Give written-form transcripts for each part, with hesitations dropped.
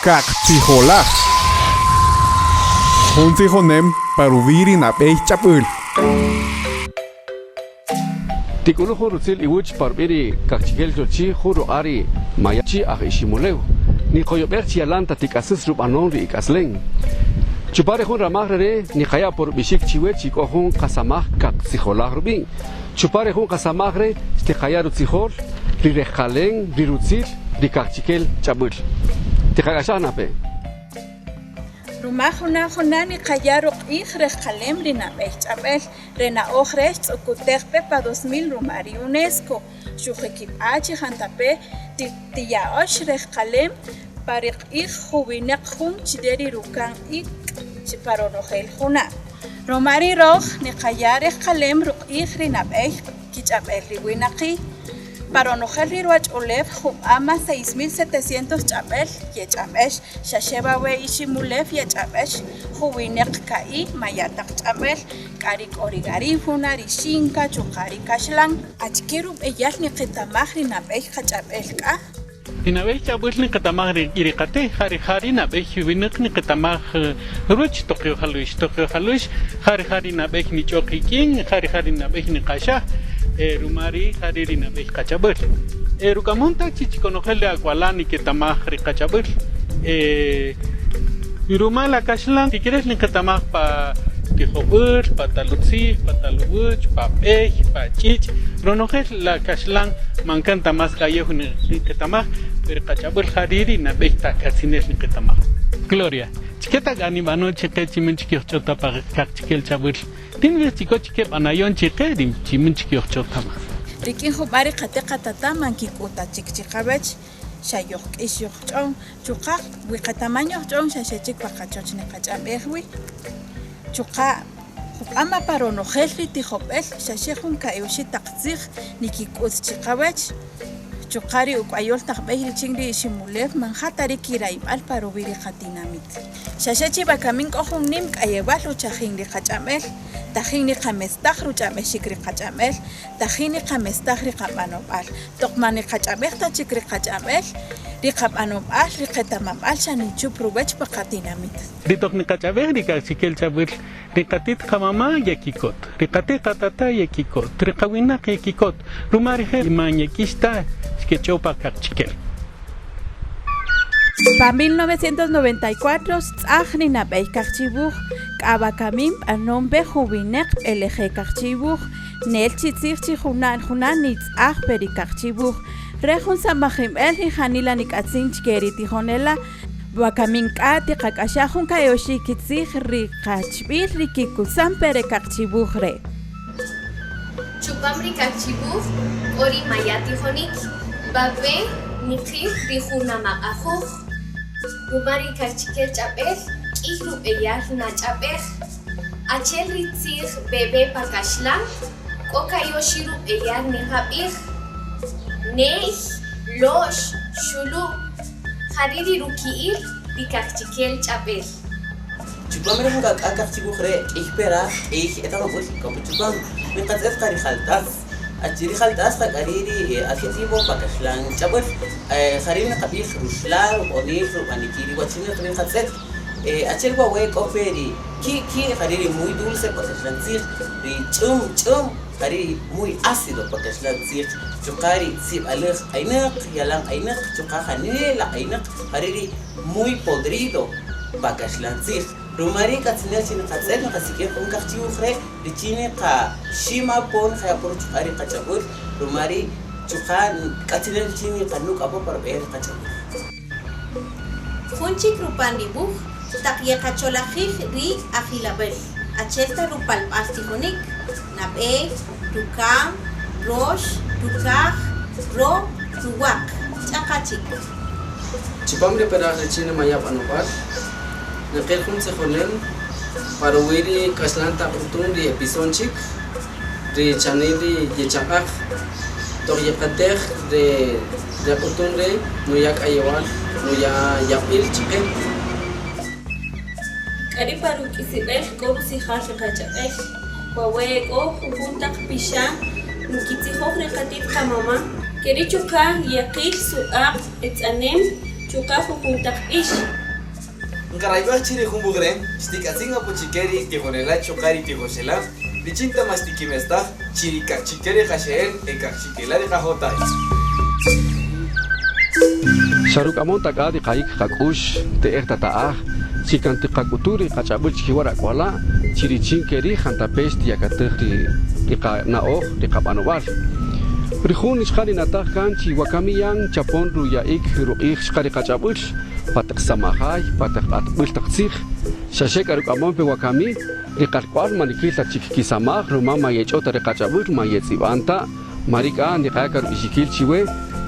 Kaqtzijolaj. Jun tzijonem pa ruwi' ri nab'ey ch'ab'äl. Tik'ulu jun rutzil iwuch pa rub'i' ri Kaqchikel Cholchi' jun ruq'a' ri Maya Chi aj Iximulew. Niqoyob'ej chi yalan ta tik'asës rub'anon ri ik'aslen. Chupan re jun ramaj rere' niqaya' po rub'ixik chiwe chi k'o jun qasamaj kaqtzijolaj rub'i'. Chupan re jun qasamaj re' xtiqaya' rutzijol ri rejqalen ri rutzil ri kaqchikel ch'ab'äl. Tiqak'axaj na pe'. Ruma juna' juna' niqaya' ruq'ij rejqalem ri nab'ey ch'ab'äl, re na'oj re' xtz'ukutej pe pa 2000 ruma ri UNESCO, xujikib'a' chi jantape' tiya'öx rejqalem pa ri q'ij 21 chire ri ruka'n ik' pa ronojel juna'. Ruma ri röj niqaya' rejqalem ruq'ij ri nab'ey kich'ab'äl ri winaqi'. Pa ronojel ri ruwach'ulew jub'ama 6700 ch'ab'äl yech'ab'ëx, xa xe wawe' Iximulew yech'ab'ëx 22 maya' taq ch'ab'äl, k'a ri k'o ri garífuna, ri xinka, chuqa' ri kaxlan. Achike rub'eyal niqetamaj ri nab'ey qach'ab'äl k'a? Ri nab'ey ch'ab'äl niqetamaj ri qate' ja rija' ri nab'ey winäq niqetamaj ruwäch toq yojalux. Toq yojalux ja rija' ri nab'ey nich'o qik'in, ja rija' ri nab'ey niq'axaj, ruma ri' ja ri' ri nab'ey qach'ab'äl. Ruk'amon ta chi chi konojel ri ak'wala' niketamaj ri qach'ab'äl. Ruma la kaxlan tikirel niqetamaj pa tijob'äl, pa talutzij, pa taluwäch, pa b'ey, pa ch'ich', ronojel la kaxlan man kan ta más k'ayew niqetamaj, pero ri qach'ab'äl ja ri' ri nab'ey ta k'atzinel niqetamaj. Gloria, Chike ta k'a nib'ano chiqe chi man chik yojch'o ta pa kaqchikel ch'ab'äl? Tinb'ij chi k'o chike b'anayon chiqe ri chi man chik yojch'o ta más. Rik'in jub'a' ri qate' qatata' man kik'ut ta chik chiqawech, xa yojk'ix yojch'on. Chuqa' wi qetaman yojch'on xa xe chik pa qachoch niqach'ab'ej wi. Chuqa' jub'ama pa ronojel ri tijob'el xa xe jun ka'i oxi' taq tzij nikik'ut chiqawech. Chuqa' ri uk'wayol taq b'ey richin ri Iximulew man ja ta ri kirayb'al pa ruwi' ri qatinamit. Xa xe chi wakamin k'o jun nim k'ayewal ruchajin ri qach'ab'el, tajin niqamestaj ruch'ab'exik ri qach'ab'el, tajin niqamestaj ri qab'anob'al. Toq man niqach'ab'ej ta chik ri qach'ab'el, ri qab'anob'al, ri qetamab'al xa nichup ruwech pa qatinamit. Ri toq niqach'ab'ej ri kaqchikel ch'ab'äl, ri qatit qamama' yekikot, ri qate' qatata' yekikot, ri qawinaq yekikot, ruma rije' man yek'ix ta xkech'o pa kaqchikel. Pa 1994 xtz'aj ri nab'ey kaqchiwuj, k'a wakamin b'anon pe 27 kaqchiwuj, nel chi tzij chi juna' juna' nitz'aj pe ri kaqchiwuj. Re jun samajib'el ri janila nik'atzin chike ri tijonela', wakamin k'a tiqak'axaj jun ka'i oxi' kitzij ri qachb'il ri kikusan pe re kaqchiwuj re'. Chupam ri kaqchiwuj k'o ri maya' tijonik, wawe' niqil ri junamaq'ajuj. Ruma ri kaqchikel ch'ab'el k'iy rub'eyal nach'ab'ej. Achel ri tzij bebé pa kaxlan, k'o ka'i oxi' rub'eyal niqab'ij, Ne'y, lo'x, xulu'. Ja ri' ri ruki'il ri kaqchikel ch'ab'el. Chupam re jun k'ak'a' kaqchiwuj re' k'iy peraj, k'iy etamab'äl k'o pe chupam. Niqatz'ët qa ri jalt'as. Achi ri jalt'as ja k'a ri' ri adjetivo pa kaxlan ch'ab'äl. Ja ri' niqab'ij ruxla', rub'onil, rub'anikil ri wachinäq ri nqatz'ët. Achi'el wawe' k'o pe ri ki' ki' ja ri' ri muy dulce pa kaxlan tzij, ri ch'üm ch'üm ja ri' ri muy ácido pa kaxlan tzij, chuqa' ri sib'aläj q'aynäq, yalan q'aynäq, chuqa' janila q'aynäq, ja ri' ri muy podrido pa kaxlan tzij. Ruma ri' k'atzinel chi niqatz'ët niqasik'ij jun kaqchiwuj re' richin niqaxim apo niqaya' apo ruchuq'a' ri qach'ab'äl, ruma ri' chuqa' k'atzinel richin niqanük' apo pa rub'eyal ri qach'ab'äl. Jun chik rupan ri wuj taq yeqacholajij ri ajilab'äl, achi'el ta rupalb'al tijonik, nab'ey, ruka'n, rox, rukaj, ro', ruwaq, ch'aqa chik. Chupam ri peraj richin ri maya' b'anob'äl, niqil jun tzijonem pa ruwi' ri kaxlan taq q'utun ri e pison chik, ri chanin ri yechaq'aj. Toq yeqatej re q'utun re' nuya' k'ayewal, nuya' yab'il chqe. K'ari' pa ruk'isib'el k'o rutzijal ri qach'ab'el. Wawe' k'o jujun taq pixa' nkitzijoj ri qatit qamama'. Keri' chuqa' yeqil suq'aq' etz'anem. Chuqa' jujun taq b'ix. Nqarayb'aj chi ri jun wuj re' xtik'atzin apo chi ke ri tijonela' chuqa' ri tijoxela' richin ta ma xtikimestaj chi ri kaqchikel ri qaxe'el e kaqchikela' ri qajotay. Xa ruk'amon ta k'a ri qayik qak'u'x te'ej tata'aj chi kan tiqak'utu' ri qach'ab'äl chkiwach ak'wala' chi richin ke ri' jantape' xtiyakatäj ri qana'oj ri qab'anob'al. Ri jun xqa ri nataj kan chi wakami yan chapon ruya'ik ruq'ij xqa ri qach'ab'äl pa taq samajay, pa taq q'atb'äl taq tzij, xa xe k'a ruk'amon pe wakami ri qalk'wal ma nikil ta chik kisamaj ruma ma yech'o ta ri qach'ab'äl ma yetz'ib'an ta, ma ri k'a niqaya' ka rub'ixikil chiwe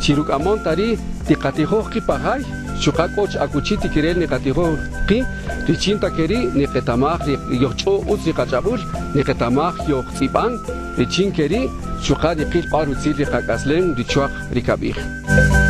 chi ruk'amon ta ri' tiqatijoj qi' pa jay, chuqa' k'o chi akuchi tikirel niqatijoj qi' richin ta ke ri' niqetamaj ri yojch'o utz ri qach'ab'äl, niqetamaj yojtz'ib'an richin ke ri' chuqa' niqil b'a rutzil ri qak'aslem ri chwaq ri kab'ij.